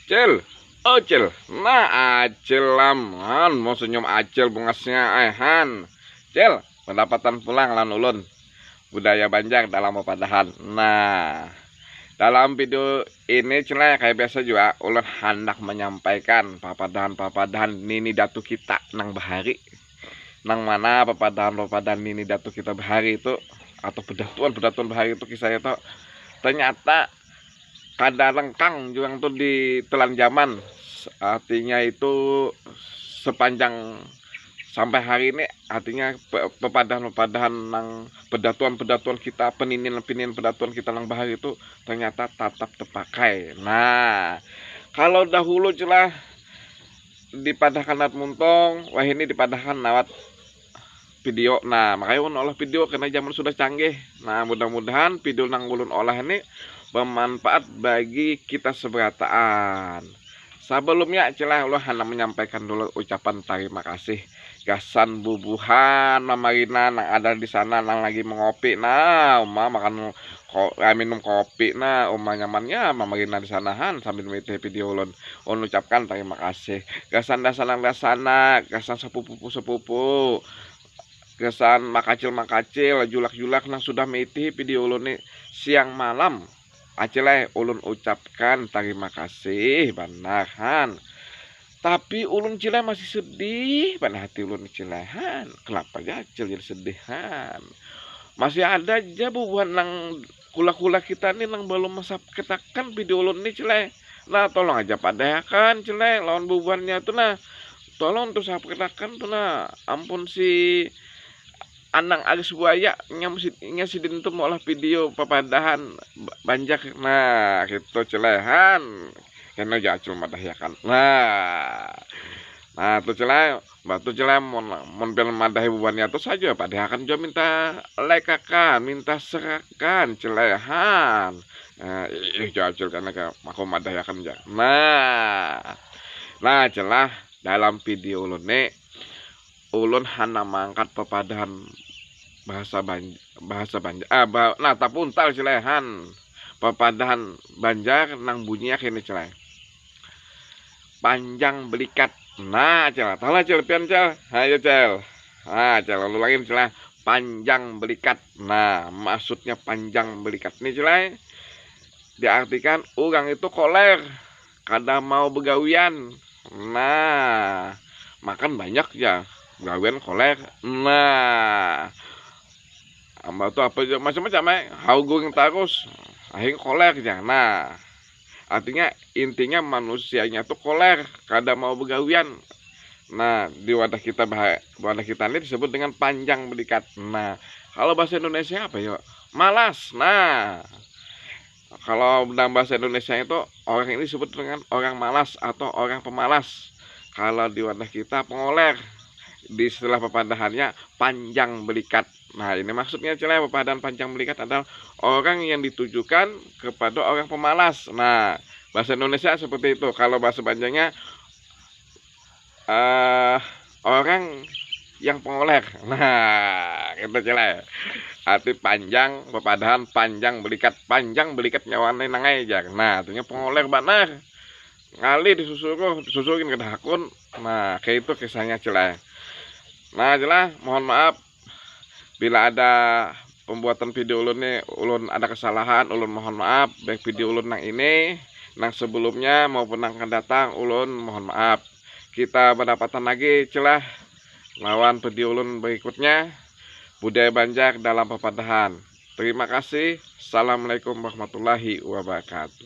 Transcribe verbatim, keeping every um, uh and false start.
Cil, oh Cil, nah Acil lam, han, mau senyum Acil bungasnya, eh han. Cil, pendapatan pulang lan ulun. Budaya Banjar dalam papadahan. Nah, dalam video ini Cil, kayak biasa juga ulun handak menyampaikan papadahan-papadahan nini datu kita nang bahari. Nang mana papadahan-papadahan nini datu kita bahari itu atau pedatuan-pedatuan bahari itu kisahnya tuh ternyata kada lengkang juga tuh di telan zaman. Artinya itu sepanjang sampai hari ini, artinya pe- pepadahan-pepadahan nang pedatuan-pedatuan kita, peninian-peninian pedatuan kita nang bahari itu ternyata tatap terpakai. Nah, kalau dahulu Cil, dipadahkan lewat muntung, wah ini dipadahkan lewat video. Nah, makanya ulun olah video karena zaman sudah canggih. Nah, mudah-mudahan video nang ulun olah ini bermanfaat bagi kita seberataan. Sebelumnya Cil, ulun handak menyampaikan dulu ucapan terima kasih gasan bubuhan mamarina nang ada di sana nang lagi mengopi. Nah, uma makan ko, ah, minum kopi. Nah, uma nyamannya mamarina di sana han sambil mengikuti video ulun. Ulun ucapkan terima kasih gasan dasanak-dasanak, gasan sepupu-sepupu, gasan makacil-makacil, julak-julak nang sudah mengikuti video ulun ni siang malam. Acil ai, ulun ucapkan terima kasih banar han. Tapi ulun Cil ai masih sedih banar hati ulun Cil ai han. Kenapa ja Acil jadi sedih han? Masih ada aja bubuhan nang kula-kula kita ni nang belum mensubscribe-akan video ulun ni Cil ai. Nah, tolong aja padahakan Cil ai lawan bubuhannya tu nah. Tolong tuh subscribe-akan tuh nah. Ampun si Anang Aris Buaya, nya mesti, nya sidin tu maulah video papadahan ba- Banjar. Nah, gitu Cil ai han. Kena ja Acil madahiakan. Nah. Nah, tu Cil ai, batu Cil ai mun mun pian madahi bubuhannya tu saja padahakan jua minta like akan, minta share akan Cil ai han. Nah, ih ja Acil kena ka aku madahiakan ja. Nah. Nah, Cil ai, dalam video ulun ni ulun handak mangkat papadahan bahasa Banjar, bahasa Banjar. Ah, bah, nah, tapuntal Cil ai han. Papadahan Banjar nang bunyinya kini Cil ai. Panjang belikat. Nah, Cil ai. Tahu lah Cil ai, pian Cil ai. Ayo Cil ai. Nah, Cil ai, ulun lagi Cil ai. Panjang belikat. Nah, maksudnya panjang belikat ni Cil ai diartikan orang itu koler, kada mau begawian. Nah, makan banyak ja, gawian koler. Nah, amba tu apa ja macam-macam ai, hau guring tarus, akhirnya koler ja. Nah, artinya intinya manusianya tu koler, kada mau begawian. Nah, di wadah kita bah- wadah kita ni disebut dengan panjang belikat. Nah, kalau bahasa Indonesia apa ya? Malas. Nah, kalau dalam bahasa Indonesia itu orang ini disebut dengan orang malas atau orang pemalas. Kalau di wadah kita pengoler, di istilah papadahannya panjang belikat. Nah, ini maksudnya Cil ai, papadahan panjang belikat adalah orang yang ditujukan kepada orang pemalas. Nah, bahasa Indonesia seperti itu. Kalau bahasa Banjarnya eh orang yang pengoler. Nah, gitu Cil ai. Arti panjang, papadahan panjang belikat, panjang belikat nyawa ni nang ai jar. Nah, artinya pengoler banar. Ngalih disusuruh, disusurin kada hakun. Nah, kayak itu kisahnya Cil ai. Nah, Cil ai, mohon maaf bila ada pembuatan video ulun ni, ulun ada kesalahan, ulun mohon maaf, baik video ulun nang ini, nang sebelumnya maupun nang akan datang, ulun mohon maaf. Kita badapatan lagi Cil ai lawan video ulun berikutnya, budaya Banjar dalam papadahan. Terima kasih. Assalamualaikum warahmatullahi wabarakatuh.